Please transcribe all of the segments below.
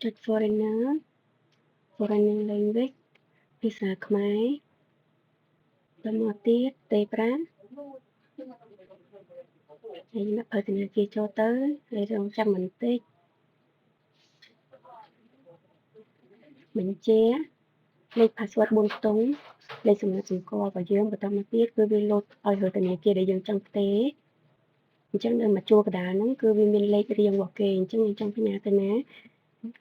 ចុច foreigner foreign language ភាសាខ្មែរបន្តមកទៀតទេប្រាហើយខ្ញុំដាក់ភៅធនាគារចូលទៅហើយរងចាំបន្តិចបញ្ជាលេខ password 4ខ្ទង់លេខសំណាក់សម្គាល់របស់យើងបន្តមកទៀតគឺវាលោតឲ្យរើធនាគារដែលយើងចង់ផ្ទេរអញ្ចឹងនៅមួយជួរកណ្ដាលហ្នឹងគឺវាមានលេខរៀងរបស់គេអញ្ចឹងខ្ញុំចង់ផ្ញើទៅណា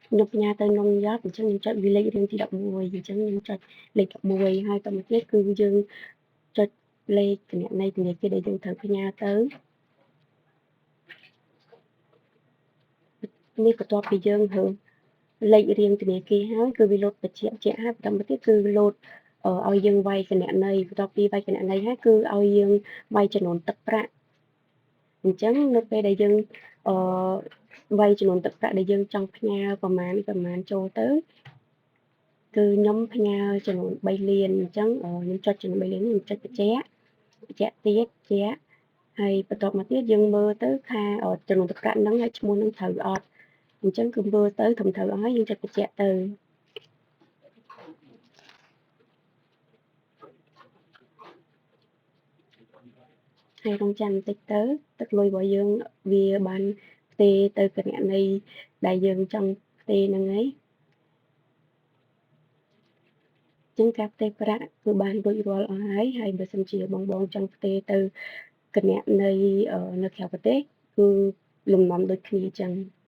ខ្ញុំផ្ញើទៅនងយ៉ាប់អញ្ចឹងខ្ញុំចុចវាលេខរៀងទី11អញ្ចឹងខ្ញុំចុចលេខ11ហើយតមកទៀតគឺយើងចុចលេខគណនីធនាគារដែលយើងត្រូវផ្ញើទៅនេះបន្ទាប់ពីយើងរើសលេខរៀងធនាគារហើយគឺវាលោតបញ្ជាក់ជាក់ហើយបន្តមកទៀតគឺលោតឲ្យយើងវាយគណនីបន្ទាប់ពីវាយគណនីហើយគឺឲ្យយើងវាយចំនួនទឹកប្រាក់អញ្ចឹងនៅពេលដែលយើងអឺវាយចំនួនទឹកប្រាក់ដែលយើងចង់ផ្ញើប្រមាណប្រមាណចូលទៅគឺខ្ញុំផ្ញើចំនួន3លានអញ្ចឹងខ្ញុំចុចចំនួន3លាននេះខ្ញុំចុចបញ្ជាក់បញ្ជាក់ទៀតបញ្ជាក់ហើយបន្ទាប់មកទៀតយើងមើលទៅថាចំនួនទឹកប្រាក់ហ្នឹងហើយឈ្មោះហ្នឹងត្រូវអត់អញ្ចឹងគឺមើលទៅត្រឹមត្រូវអស់ហើយយើងចុចបញ្ជាក់ទៅហើយរងចាំបន្តិចទៅទឹកលុយរបស់យើងវាបានផ្ទេរទៅគណនីដែលយើងចង់ផ្ទេរហ្នឹងហើយចឹងការផ្ទេរប្រាក់គឺបានរួចរាល់អស់ហើយហើយបើសិនជាបងបងចង់ផ្ទេរទៅគណនីនៅក្រៅប្រទេសគឺលំនាំដូចគ្នាចឹង។